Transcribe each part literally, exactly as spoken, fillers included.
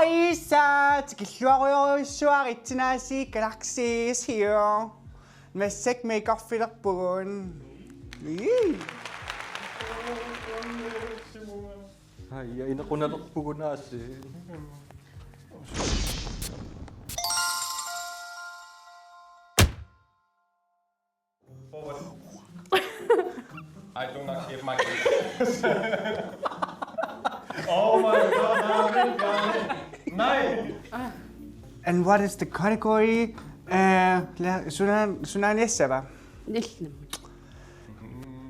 Isa, tikilluarujussuaq Itsinasi Galaxis here. Massakkut makeuppilerpugut. Ii. Ai, ja, inequnalerpugut aasiit. I do not give my. Oh my God, nej. And what is the category? Uh, la- sunan sunan essava. Nilnam.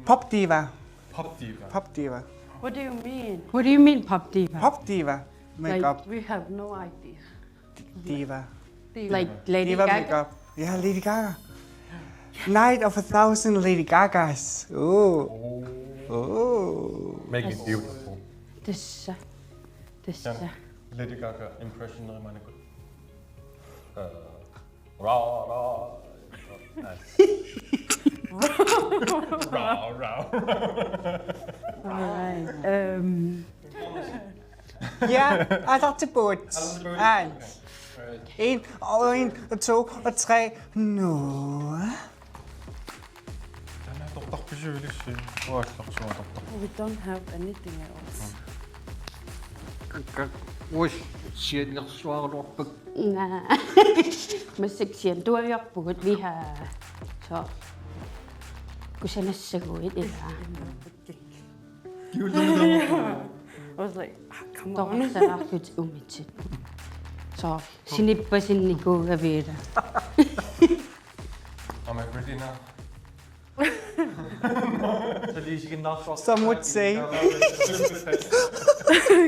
Pop diva. Pop diva. Pop diva. What do you mean? What do you mean, pop diva? Pop diva. Makeup. Like, we have no idea. Diva. Like Lady Diva Gaga? Makeup. Yeah, Lady Gaga. Night of a thousand Lady Gagas. Oh. Oh. Make it beautiful. This. This. Can Lady Gaga impression of Monica? Uh, ra, ra. Nice. Ra, ra. All right. Um, Ja, aallartippugut. Aallartippugut. Aat. Right. En, og en, og to, og tre. Nu. Taanna atortarpisiuk ilissi? Uanga atortarpara. We don't have anything else. Kakkaak. Ui, siannersuaraluarpakka. Naa. Massakkut siannertuaviorpugut, vi har så kusanassaguit, ilaa. I was like, "Ah, come on." Toqorsaarput umitsit. Så, sinippasinnikuugavit, ilaa. Am I pretty now? Some would say.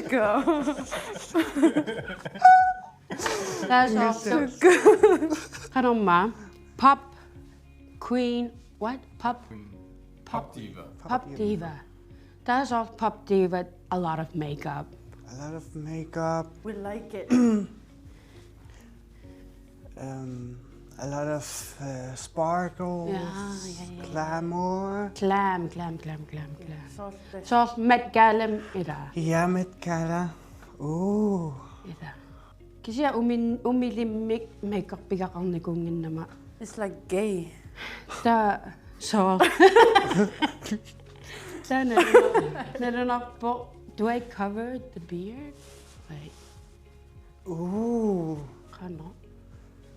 Go. That's awesome. Qanormaa. Pop queen. What? Pop. Queen. Pop diva. Pop diva. That's all pop diva. A lot of makeup. A lot of makeup. We like it. Um, a lot of uh, sparkles, yeah, yeah, yeah, glamour. Glam, glam, glam, glam, glam. Soorlu Met Gala, ilaa. Ja, Met Gala. Ooh. Ilaa. Kisianni umin-, umilimmik makeupigaqarnikuunnginnama. It's like gay. Taava så. Taanna nalunarpoq. Do I cover the beard? Like, ooh. Qanoq.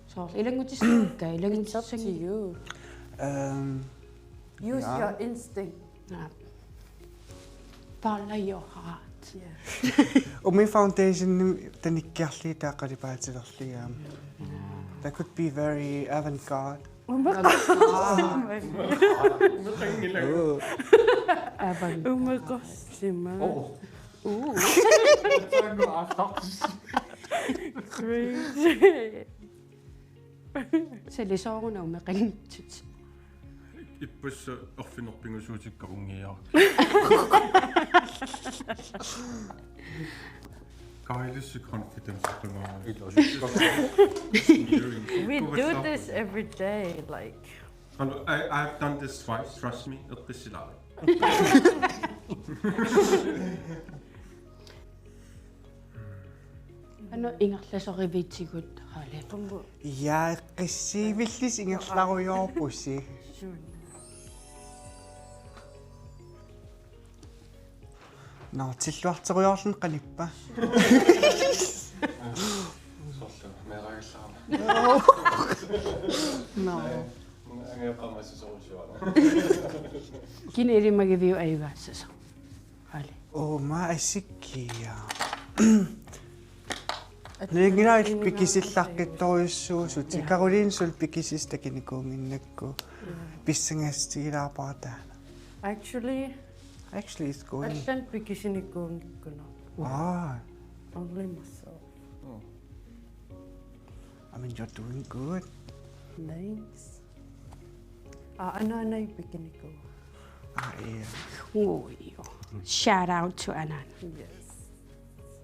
Så, ilanngutissavakka, it's up to ilanngutissavakka. You. Um, use, yeah, your instinct. Naa. Follow your heart. Yeah. Umi foundation tanikkiarli taaqalipaatilerli aamma. That could be very avant-garde. Umeqo-, oh my God. Ooh. Avant-garde. Umeqorsima. Oh. Ooh. Crazy. Sali sooruna umeqanngitsut. Ippassaq arfineq-pingasunngortikka unngiaa. Kailissi confidence qangaa. We do this every day, like. Hello, I, I've done this twice, trust me, eqqissilaaruk. Anu ingerlasorivitsigut, Raleeq. Ja, eqqissivillusi ingerlarujoorpusi. Nå, tilluarterujoorluni qanippa. Soorlu, meeraagallarama. Nå. Angajoqqaama susorusuara. Kina ilimagiviuk ajugaassasoq? Raleeq. Uuma asikkia. Ningilaa pikisillaqqittorujussuusutit. Ja. Karoline, suut pikisisut takunikuunnginnakku. Ja. Pissangassutigilaarpara taanna. Actually, actually, it's going. Allanut pikisinikuunngikkununnga. Wow. Only myself. Oh. I mean, you're doing good. Thanks. Aa, anaanai pikinikuuara. Aa, ja. Uiu. Shout out to Anaana. Yes.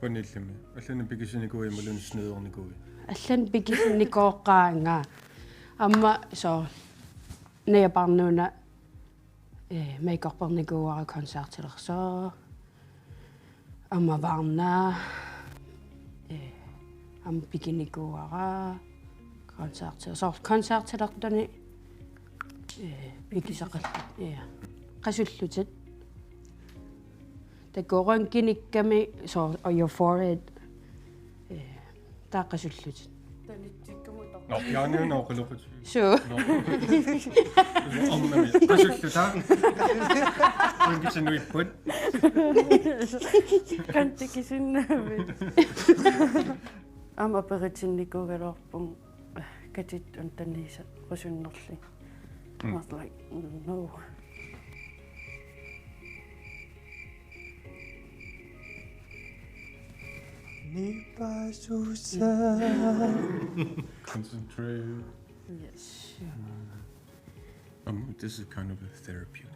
Vanillimi. Allanut pikisinikuuit imaluunniit snedernikuuit? Allanut pikisinikooqaanga. Aamma så najaparnuuna, eh, makeupernikuuara koncertilersoq. Aamma Varna, eh, Aamma piginikuuara koncerti. Soorlu koncertilertuni, eh, pigisaqallutik. Ja. Qasullutit. Takuuk røntgenikkami, so, og your forehead. Eh, taava qasullutit. Nå, jeg er nødt nok at lukke. Suu. Nå. Om man vil. Hvad synes du, der? Hvilken til nu i bund? Kan det ikke sådan noget? Aamma aperitsinnikuugaluarpunga katittunik taniisa rusunnerli. Mm. I was like, "No." Nipasusa. Concentrate. Yes. Um, this is kind of a therapeutic.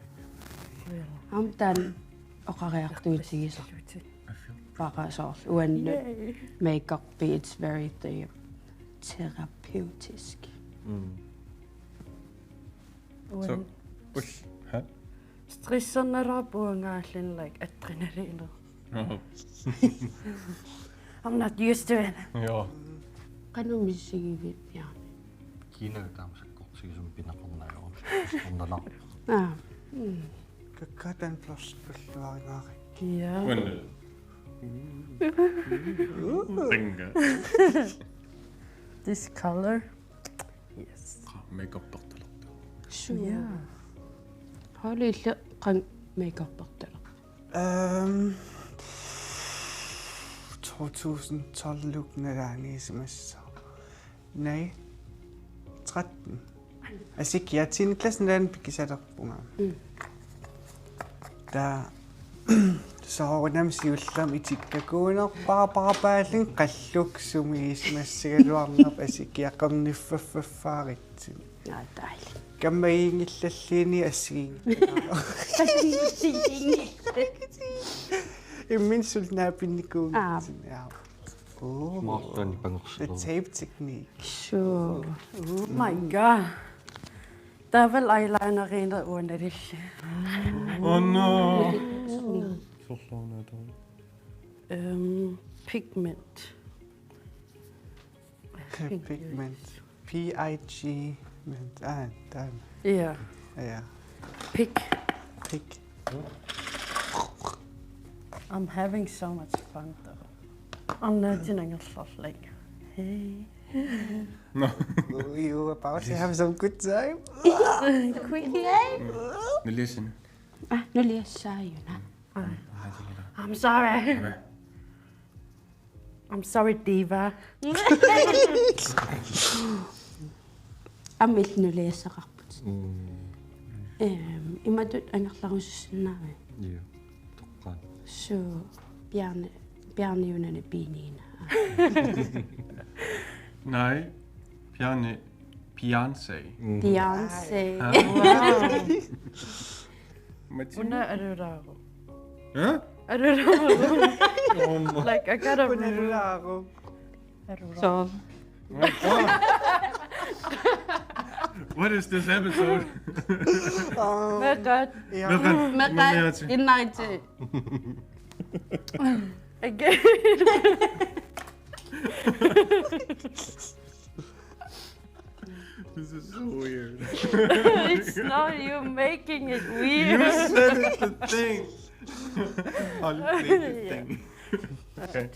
Aamma taanna oqariartuutigisarpara soorlu uannut. Yay. Makeup, it's very ther-, therapeutisk. Mm. So, uan- ush, huh? Stressernera puangaallin, like, adrenaliner. Nå. I'm not used to it. Joo. Qanoq missigivit, ja. Kiilaga taama sakkortigisumik pineqarneq ajorami. Stressernera. Aa. Mm. Kakkaatan bløskulluarigaari. Ja. Uannut. Tenga. This color. Yes. Makeupertalertoq. Suu. Ja. Holly, illit qanoq makeupertalertoq? Øhm, to tusind tolv-luk nalaaniisimassaaq. Nej. Tretten. Asikkiaq tiende klasse nalaani pikisalerpunga. Mm. Taava soorunami siullermik itikkakuunerpaarpaarpaallunga qallukka sumigissimassagaluarnerput asikkiaq qerniffaffaffaaritsi. Nå, dejligt. Kammagiinngillalluunniit assigiinngillat. Imminut suli naapinnikuunngitsunik. Aa. Ja. Oh. Smartphone pangersilu. The tape technique. Suu. Oh my God. Taavalu eyelineriineq uanarluni. Oh no. Sorlaarnataa. Øhm, Pigment. Pigment. P I G. Ment. Ah, damn. Ja. Ja. Pig. Pig. I'm having so much fun, though. Arnaatinik angerlarlunga. Hey. Nå. You about to have some good time. Queen. Nuliassat. Ah, nuliassaajuna. I'm sorry. I'm sorry, diva. Aamma illit nuliassaqarputit. Mm. Ehm, imatut angerlarusussinnaaviuk? Ja. Toqqaannaq. Suu, Bjarne, Bjarne Junane piiniina. Nej, Bjarne Beyoncé. Mm. Beyoncé. Ah. Wow. Mati. Una aruraaru. Huh? Aruraaru. Oh my. Like, I gotta remove. Aruraaru. Aruraaru. So. Oh my God. What is this episode? Oh. Meqat. Ja. Meqat. Meqat. Meqat. Innaatsi. Again. This is so weird. It's not you making it weird. You said it's the thing. I'll play the thing. Okay.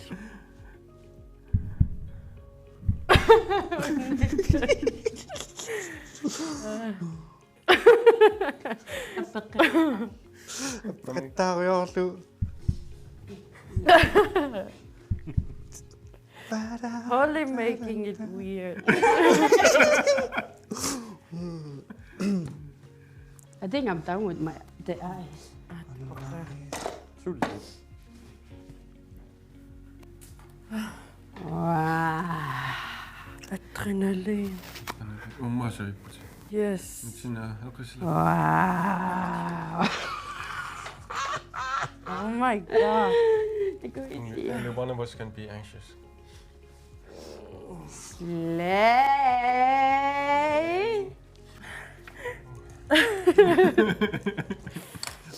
Apeqqattaariarlu. Holy making it weird. I think I'm done with my, the eyes. Wow. Adrenalin. Uummaassavipput. Yes. Sinaa, oqisla. Wow. Oh my God. Only, only one of us can be anxious. Slay.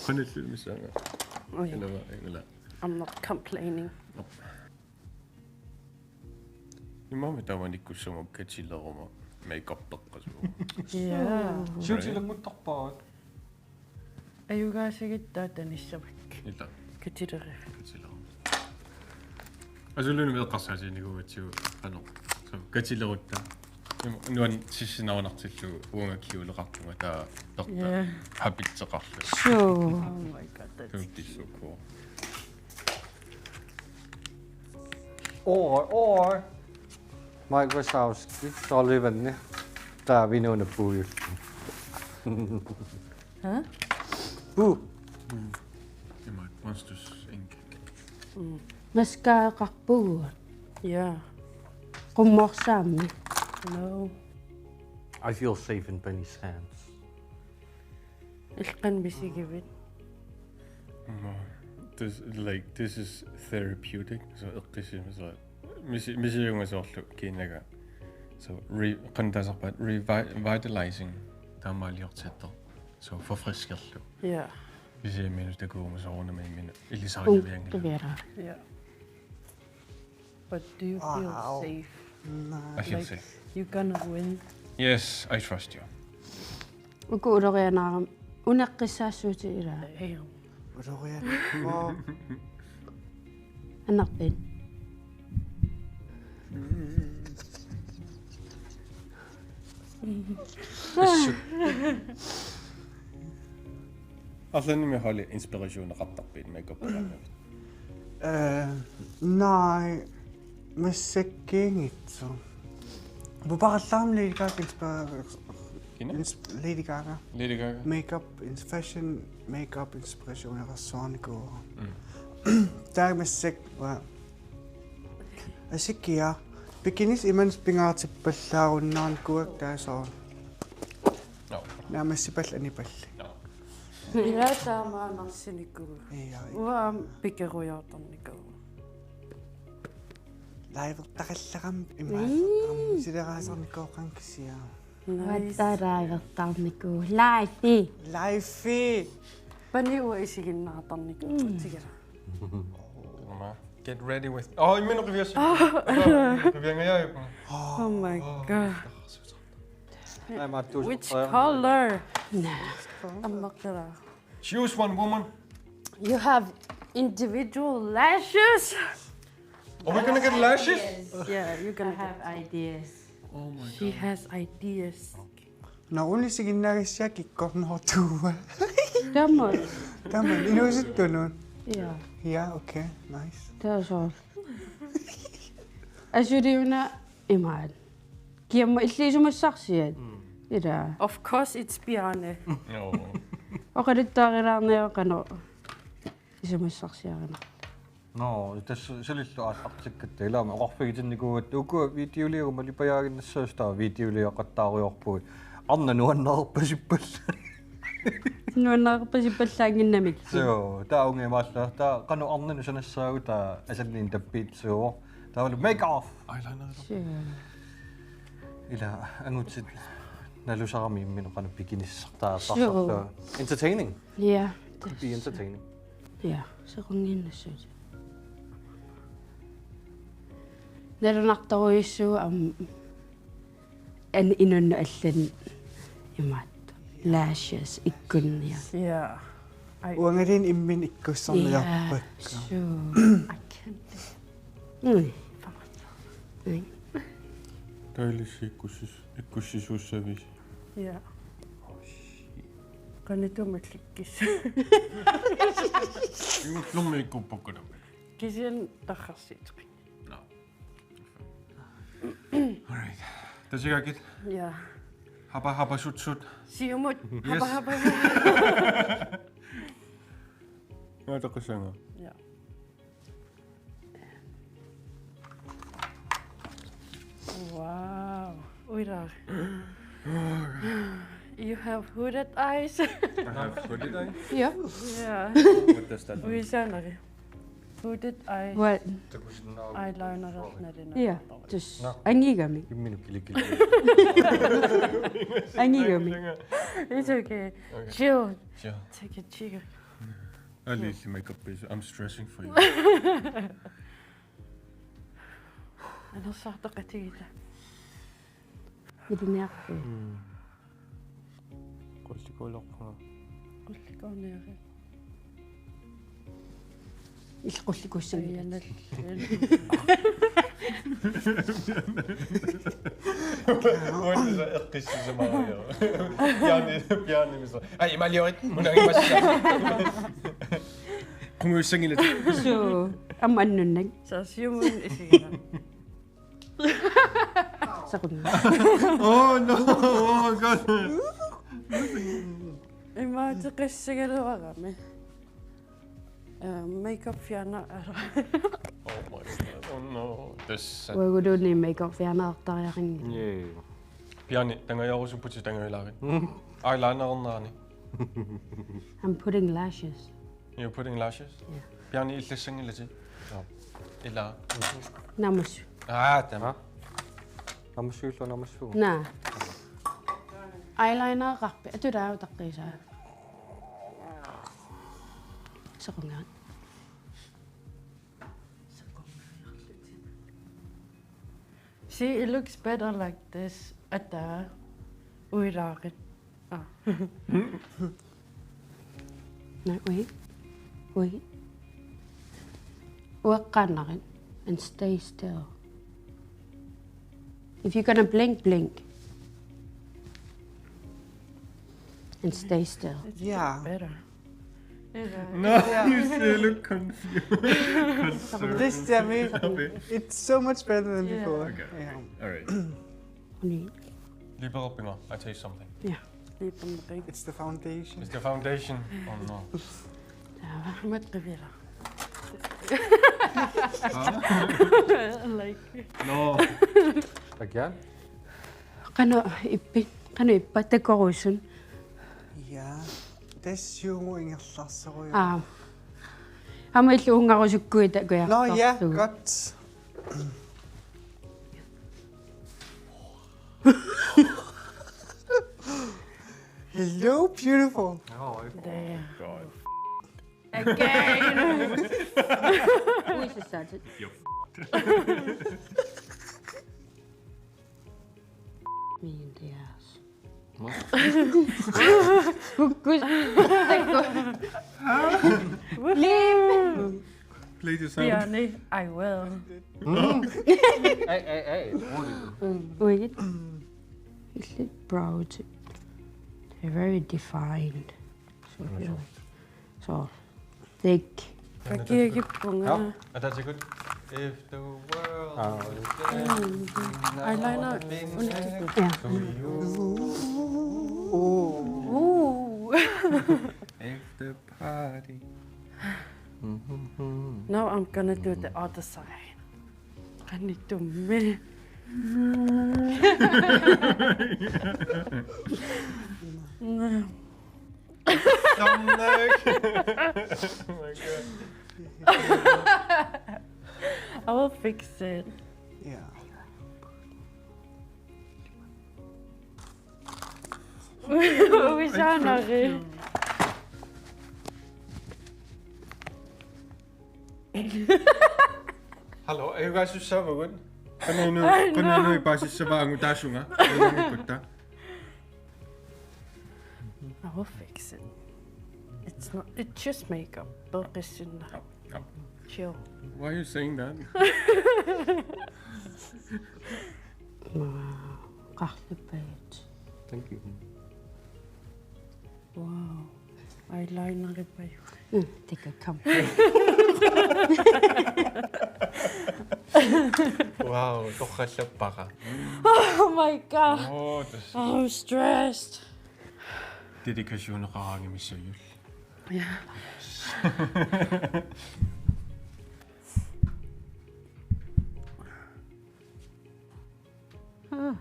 Qanillu missaanga. Oi. Ila, ila. I'm not complaining. Imaammi taamanikkussamut katileruma makeup peqqasuuvoq. Ja. Right. Siutilannguttarpaat. Ajugaasigittaaq tanissamak. Ila. Katilerivik. Katileruma. Asulunimi eqqarsaatiginikuugatsigu qanoq. So, katilerutta. Ima nuann-, sissinarunartillugu uanga kjoleqarpunga taava perta. Ja. Habitseqarluni. Sure. Oh my God, that's Don't be so cool. Or, or Mike Wazowski, Sullivan, taava inuuneq puujulleq. Hæ? Puu. Imaat Monsters, Incorporated. Mm. Mascaraqarpugut. Ja. Qummorsaammik. No. I feel safe in Benny's hands. Illit qanoq misigivit? Mm, this, like, this is therapeutic. So, eqqissimi, so, misi-, misigiunga soorlu kiinaga. So, re-, qanoq taasarpaat, revi-, vitalizing, taamaaliortittoq. So, forfriskerlu. Ja. Kisianni takuuma soorunami imminut ilisarivianngilanga. Ungtuviara. Ja. But do you feel Wow. safe? No. I feel Like, safe. You're gonna win. Yes, I trust you. Uku ulorianaarami uneqqissaassuutit ilaa. Damn. Ulorianaarami. Anarpin. Assut. Arlaannimi holdi inspirationeqartarpit makeup-eqarnavit? Eh, nej, massakkut ingammik. Puparallarami Lady Gaga inspira-, Kina? Ins-, Lady Gaga. Lady Gaga. Makeup, ins-, fashion, makeup inspirationeqarsuarnikuuara. Mm. Taava massakkut, uanga. Asikkia, bikinit imannak pingaartippallaarunnaarnikuuakka taava soorlu. No. Naammassipallit anipallit. No. Ilaa taamaannarsinikuuara. Ja, ja. Uanga aamma pikerujoortarnikuuara. Live-ertaqallarami imaattarami. Ii. Sileraasarnikooqaanga kisianni. Nice. Uattaaq live-ertarnikuuara. Live-i. Live-i. Pani uanga isiginnaartarnikuuara. Mm. Tigara. Get ready with. Oh, imminut qiviassat. Ah. Qiviangajaajuppunga. Oh my God. Ai, mä tuun Which soqqiarama. Color? Nah. Ammaqqilaa. Choose one, woman. You have individual lashes. Are we gonna get lashes? Yeah, you're gonna I get have ideas. Oh my God. She has ideas. Nå, una isiginnaagassiaq kikkornooq tuua. Tamat. Tamat, inuusuttunut. Ja. Ja, okay, nice. Taava soorlu. Asuli una imaat. Kiamma illit isumassarsiat. Mm. Ilaa. Of course it's Bjarne. Joo. Oqaluttaarilaarniaruk qanoq isumassarsiarineq. Nå, tassa sulillu aallartikkatta ilaama oqarfigitinnikuugatta ukua videoliagut malipajaaginnassaasi taava videoliaqattaarujoorpugut. Arnat nuannaarpasippallaat. Nuannaarpasippallaannginnamik. Suu, taava unga imaallaat, taava qanoq arnanut sanassaagut taava asanninni tappiitsuuvoq. Taavalu make off. Eyeliner. Suu. Ila angutit nalusarami imminut qanoq pikinissartaasarlu. Suu. Entertaining. Ja. Could be entertaining. Ja, sequngiinnassuutit. Nalunartorujussuuvoq aamma an-, inunnut allanut imaattoq. Lashes ikkunniarlugu. Ja. Ai. Uangaluunniit imminut ikkussarniarpakka. Ja, suu. I can't do it. Mm. Mm. Taava ilissi ikkussis-, ikkussisuussavisi. Ja. Qanittuumik allikkis. Ingullumi ikkuppakka taama. Kisianni tarrarsiuteqanngilaq. Nå. All right. Tasigaakkit. Ja. Hapa, hapa, sut, sut. Siumut. Yes. Hapa, hapa. Nå, takusaanga. Ja. Wow. Uilaari. You have hooded eyes. I have hooded eyes? Ja. Ja. What does that mean? Uisaanari. Hooded eyes. What? Eyeliner nalina. Ja. Just. Nå. Angigamik. Imminut kilikili. Angigamik. It's okay. Okay. Chill. Chill. Take it chill. Aalli illit makeup pisu. I'm stressing for you. Anersaartoqatigiit. Iliniarpu. Mm. Qullikuulerpunga. Qullikuuniari. Illit qullikuussanngillat. Ajanal. Uannisa eqqissisimaariaruk. Bjarni, Bjarni misa. Ai, imaaliurit, munangimassaq. Qungujussanngilat. Suu, aamma annunnak. Saa Siumunnut isigina. Saqunna. Oh no, oh god. Imaateqassagaluarami. Eh, makeup fjerner. Oh my god, oh no. This. Uaguluunniit makeup fjernertariaqanngilaq. Yeah. Bjarni, tangajorusupputit tangajulaarit. Mm. Eyelinerernerani. I'm putting lashes. You're putting lashes? Yeah. Bjarni, illassanngilatit? Joo. Ila. Naammassuk. Ah, tama. Naammassuk illu naammassuk. Naa. Eyelinereqarpit? Atulaa utaqqiisaa. Saqungaat. See, it looks better like this. Ataa. Uilaarit. Ah. No, wait. Wait. Ueqqaannarit and stay still. If you're gonna blink, blink. And stay still. It's Yeah. better. No, Yeah. You still look confused. Concerned. This, I mean, Happy. It's so much better than Yeah. before. Okay. Yeah. All right. Only Liipereerpit? I taste something. Yeah. Liiperneqi. It's the foundation. It's the foundation. Oh no. Taava matqivila. Huh? Like. No. Again? Qanoq ippit? Qanoq ippa takorusun? Ja. Tassa siumu ingerlarsorujuk. Aa. Aamma illit uungarusukkuit takujartorlugu. Nå ja, godt. Hello, beautiful. Oh, my God. Again. Who is excited? Yep. Me in the ass. What? Good, good. Leave. Play the sound. Bjarni, I will. Mm. Hey, hey, hey. What is it? Mm. Wait. Is it brow? They're very defined. So, mm, yeah. So, thick. Pakiakippunga. Ja. Er det så godt? If the world Ah. was ending, I would have been there. Ja. To you. Ooh. If the party. Now I'm gonna do the other side. Qanittummi. Stomach. Oh my God. I will fix it. Yeah. Uisaanari. Hello, are you guys just so good? Qanoq inu, I know. Qanoq inu paasissavaa angutaasunga? Qanoq inu kutta? I will fix it. It's not, it's just makeup. Peqqissinnaavoq. Oh, oh. Chill. Why are you saying that? Wow. Qarlippaat. Thank you. Wow. Eyelinerippaat. Mm, take a cup. Wow, torrallappara. Oh my God. Oh, this I'm stressed. Dedikationeqaraangamissajul. Ja. Ah.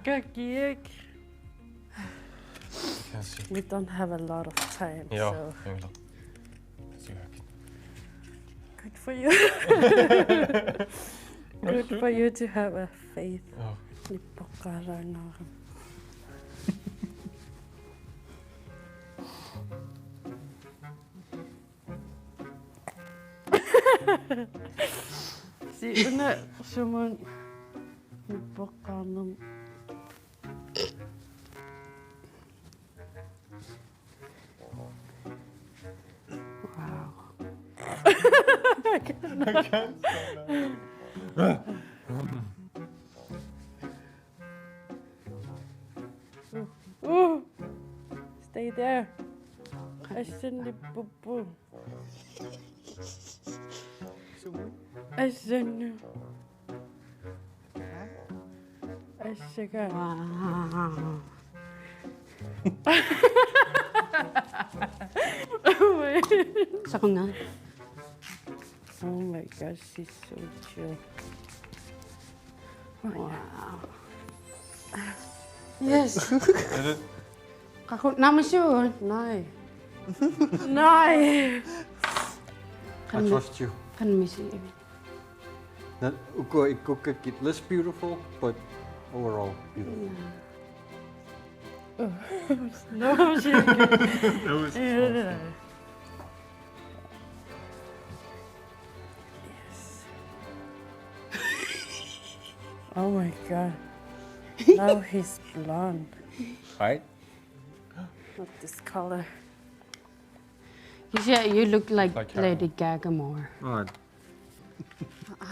Kakiak. Can't see. We don't have a lot of time, ja, so. Hang on. Let's see if I can. Good for you. Good for you to have a faith. Oh. Nippoqqaaraangaarama. Si una sumun nippoqqaarnermi. Wow. Ooh. Stay there. Assannippuppoq. Assannu. Assaga. Wow. Soqunga. Oh my gosh, she's so chill. Wow. Yes. Is it? Qaku-, naamasuun. Nej. Nej. I trust you. Qanmisi. Not uku ikkukkit less beautiful, but overall beautiful. No, she. That was awesome. Yes. Oh my God. Now he's blonde. Right? Not this color. You see, you look like Lady Gaga more. Right.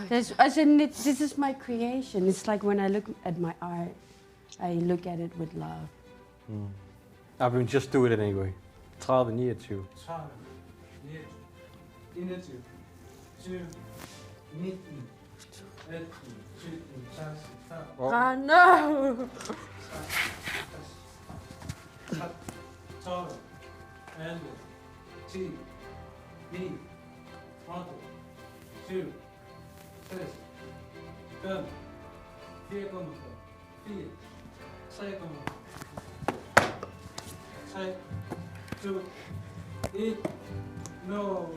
This, as in, it, this is my creation. It's like when I look at my art, I look at it with love. Mm. I mean, just do it anyway. Try the near to. Try the near to. Inner to. To. Nitten. Atten. Sytten. Seksten. Tolv. Oh. Ah, no! Tolv. Elleve. Ti. Ni. Otte. Syv. Seks. Fem. Fire komma fem. Fire. Tre komma fem. Tre. To. Et. No.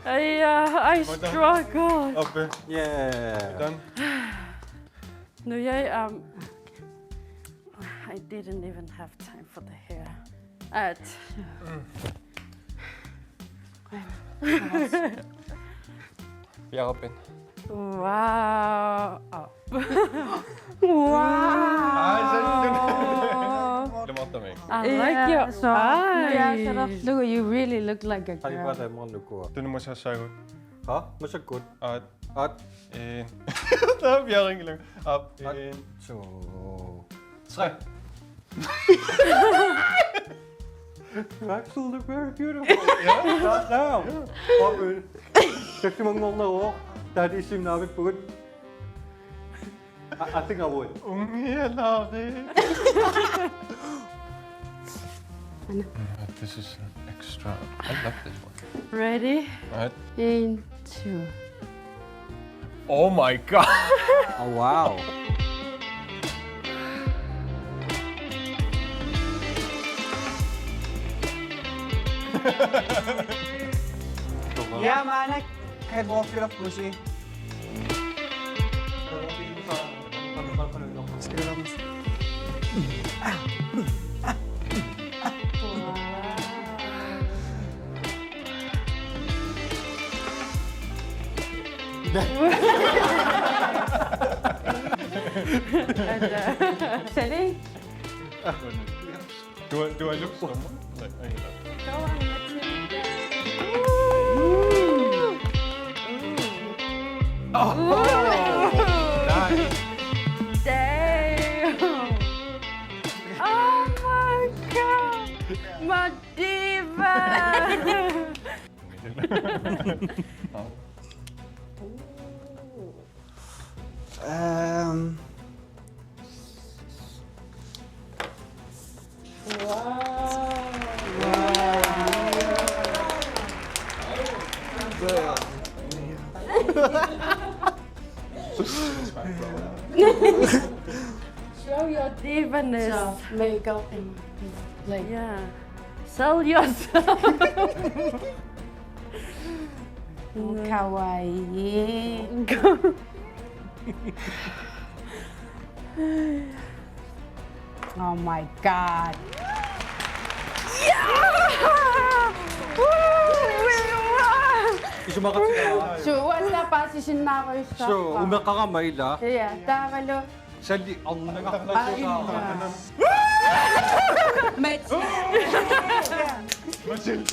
Ej, uh, I struggle. Oppe. Yeah. Done. No, yeah, um, I didn't even have time for the hair. At. Bjergben. Wow. Wow. Ej, så er det. Det måtte mig. I like your eyes. Yeah, so, yeah, so that's, look, you really look like a girl. Har du bare taget munden, du kunne? Den må så sige godt. Ha? Massakkut. At. At. En. Der er bjerring. Op. At. En. To. Tre. You actually look very beautiful. Yeah. Calm down. Yeah. Op. Seksimangornero. Taatiissinnaavipput. I, I think I would. Ungialaari. Anna. This is an extra. I love this one. Ready? Right. In two. Oh my God. Oh, wow. Ja, man, jeg kan godt føle på sig. Sally? Do I, do I look someone? Like, I don't know. Go on, let's see. Ooh. Ooh. Oh, nice. Damn. Oh my God. My diva. Um, wow. Wow. Show your divaness. So, makeup and, like, yeah. Sell yourself. Kawaii. Oh my God. Yeah! Isumaqatigaa. Suu, uanga paasisinnaarujussaappara. Suu, umeqqarama ila. Ja, taavalu. Sali arnanga. Aa, ila. Matilda. Matilda.